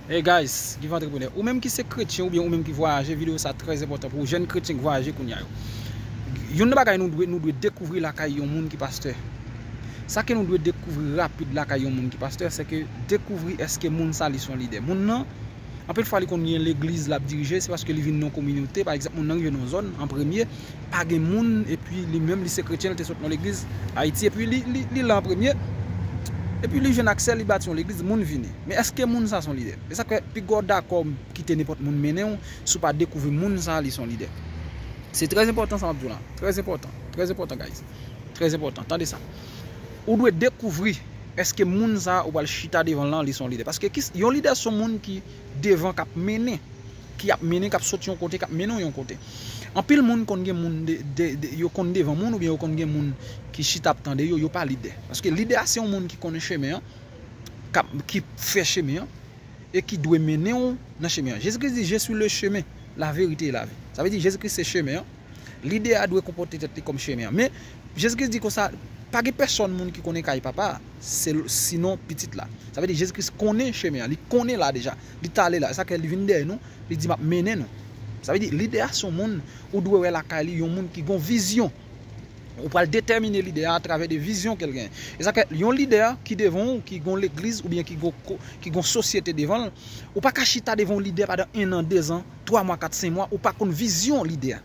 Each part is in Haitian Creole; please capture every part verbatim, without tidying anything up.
Hey guys, Give Entrepreneur. Ou menm ki se kretyen oubyen ou menm ki vwayaje, videyo sa trè enpòtan pou ou, jèn kretyen k vwayaje kounye a yo. Youn nan bagay nou dwe, nou dwe dekouvri lakay yon moun ki pastè. Sa ke nou dwe dekouvri rapid lakay yon moun ki pastè, se ke dekouvri èske moun sa li se yon lidè. Moun nan, anpil fwa li konn gen legliz l ap dirije, se paske li vin nan yon kominote, pa egzanp, moun nan rive nan yon zòn, an premye, pa gen moun, epi li menm, li se kretyen, li te sot nan legliz Ayiti, epi li, li, li la an premye, epi li jwenn aksè, li bati yon legliz, moun vini. Men èske moun sa se yon lidè? E sa k fè pi gwo dakò kite nenpòt moun mennen w, si w pa dekouvri moun sa li se yon lidè. Se trè enpòtan sa m ap di w la. Trè enpòtan. Trè enpòtan, guys. Trè enpòtan. Tande sa. Ou dwe dekouvri èske moun sa ou pral chita devan l lan, li se yon lidè. Paske ki, yon lidè se yon moun ki devan k ap mennen, ki ap mennen, k ap soti yon kote, k ap mennen w yon kote. Anpil moun konn gen moun de, de, de, yo konn devan moun oubyen yo konn gen moun ki chita ap tande yo, yo pa lidè. Paske lidè a se yon moun ki konnen chemen an, k ap, ki fè chemen an, e ki dwe mennen w nan chemen an. Jezikri di, "Je suis le chemin, la vérité et la vie." Sa vle di Jezikri se chemen an. Lidè a dwe konpòte tèt li kòm chemen an. Men, Jezikri di konsa, pa gen pèsòn moun ki konnen kay Papa a, se, sinon Pitit la. Sa vle di Jezikri konnen chemen an, li konnen la deja, li t ale la. Sa k fè li vin dèyè nou, li di, "M ap mennen nou." Sa vle di lidè a se yon moun, ou dwe wè lakay li, yon moun ki gon vizyon. Ou pral detèmine lidè a atravè de vizyon ke l gen. E sa k fè yon lidè ki devan w, ki gon legliz oubyen ki gon, ki gon sosyete devan l, ou pa ka chita devan yon lidè pandan en an, de zan, twa mwa, kat, senk mwa, ou pa konn vizyon lidè a.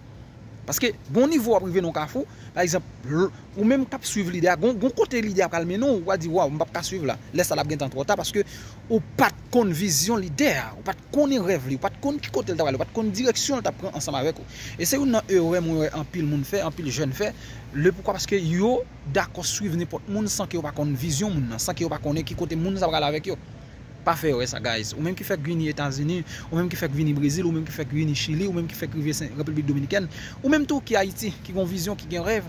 Paske gon nivo w ap rive nan yon kafou, pa egzanp, ou menm k ap swiv lidè a, gon, gon kote lidè a pral mennen w, ou a di, "Waw, m p ap ka swiv la." Lè sa l ap gentan twò ta, paske ou pa t konn vizyon lidè a, ou pa t konnen rèv li, ou pa t konn ki kote l t ap ale, ou pa t konn direksyon l t ap pran ansanm avèk ou. E se youn nan erè mwen wè anpil moun fè, anpil jèn fè. Le poukwa? Paske yo dakò swiv nenpòt moun san ke yo pa konn vizyon moun nan, san ke yo pa konnen ki kote moun sa pral avèk yo. Pa fè erè sa, guys. Ou menm ki fèk vini Etazini, ou menm ki fèk vini Brezil, ou menm ki fèk vini Chili, ou menm ki fèk rive Sen, Repiblik Dominikèn, ou menm tou ki Ayiti, ki gon vizyon, ki gen rèv,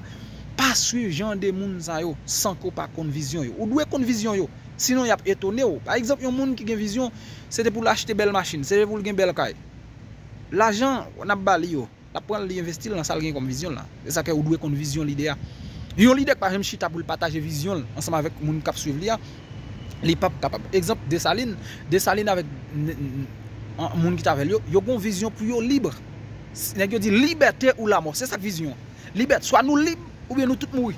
pa swiv jan de moun sa yo san ke w pa konn vizyon yo. Ou dwe konn vizyon yo, sinon y ap etone w. Pa egzanp, yon moun ki gen vizyon, se te pou l achte bèl machin, se te pou l gen bèl kay. Lajan n ap ba li yo, l ap pran l, li envesti l nan sa l gen kòm vizyon l la. Se sa k fè ou dwe konn vizyon lidè a. Yon lidè k pa janm chita pou l pataje vizyon l ansanm avèk moun k ap swiv li a, li p ap kapab. Egzanp, Desalin, Desalin avèk n-, n-, an, moun ki t avè l yo, yo gon vizyon pou yo lib. S-, nèg yo di, "Liberté ou la mort." Se sa k vizyon an. Libète, swa nou lib, oubyen nou tout mouri.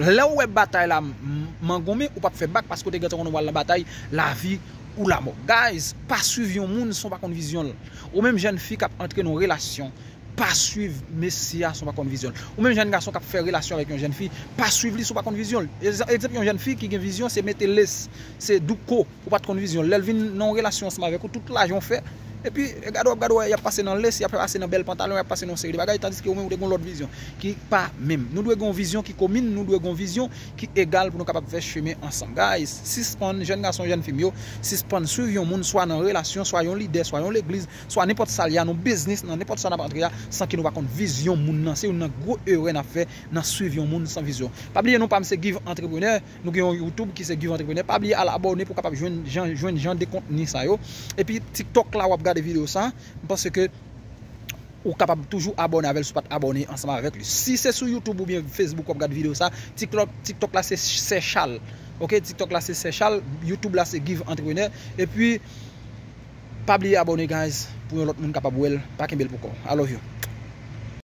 Lè w wè batay la m-, mangonmen, ou p ap fè bak paske w te gentan konnen w pral nan batay lavi ou lamò. Guys, pa swiv yon moun san w pa konn vizyon l. Ou menm jèn fi k ap antre nan yon relasyon, pa swiv mesye a san w pa konn vizyon l. Ou menm jèn gason k ap fè relasyon avèk yon jèn fi, pa swiv li san w pa konn vizyon l. Egzanp, yon jèn fi ki gen vizyon, se mete lès, se douko. Ou pa t konn vizyon l. Lè l vin nan yon relasyon ansanm avèk ou, tout lajan w fè. Epi, gade w ap gade w, y ap pase nan lès, y ap pase nan bèl pantalon, y ap pase nan yon seri de bagay, tandiske ou menm ou te gen yon lòt vizyon ki pa menm. Nou dwe gen yon vizyon ki komin, nou dwe gen yon vizyon ki egal pou nou kapab fè chemen ansanm. Guys, sispann, jèn gason, jèn fi m yo, sispann swiv yon moun, swa nan relasyon, swa yon lidè, swa yon legliz, swa nenpòt sa l ye a, nan biznis, nan nenpòt sa n ap antre a, san ke nou pa konn vizyon moun nan. Se youn nan gwo erè n ap fè nan swiv yon moun san vizyon. Pa bliye non pa m se Give Entrepreneur. Nou gen yon YouTube ki se Give Entrepreneur. Pa bliye al abòne pou w kapab jwenn jan, jwenn jan de kontni sa yo. Epi TikTok la w ap gade videyo sa, m panse ke ou kapab toujou abòne avè l si w pa t abòne ansanm avèk li. Si se sou YouTube oubyen Facebook w ap gade videyo sa, TikTok, TikTok la se Sèchal. Oke, TikTok la se Sèchal, YouTube la se Give Entrepreneur. Epi, pa bliye abòne, guys, pou yon lòt moun kapab wè l. Pa kenbe l pou kò w. I love you.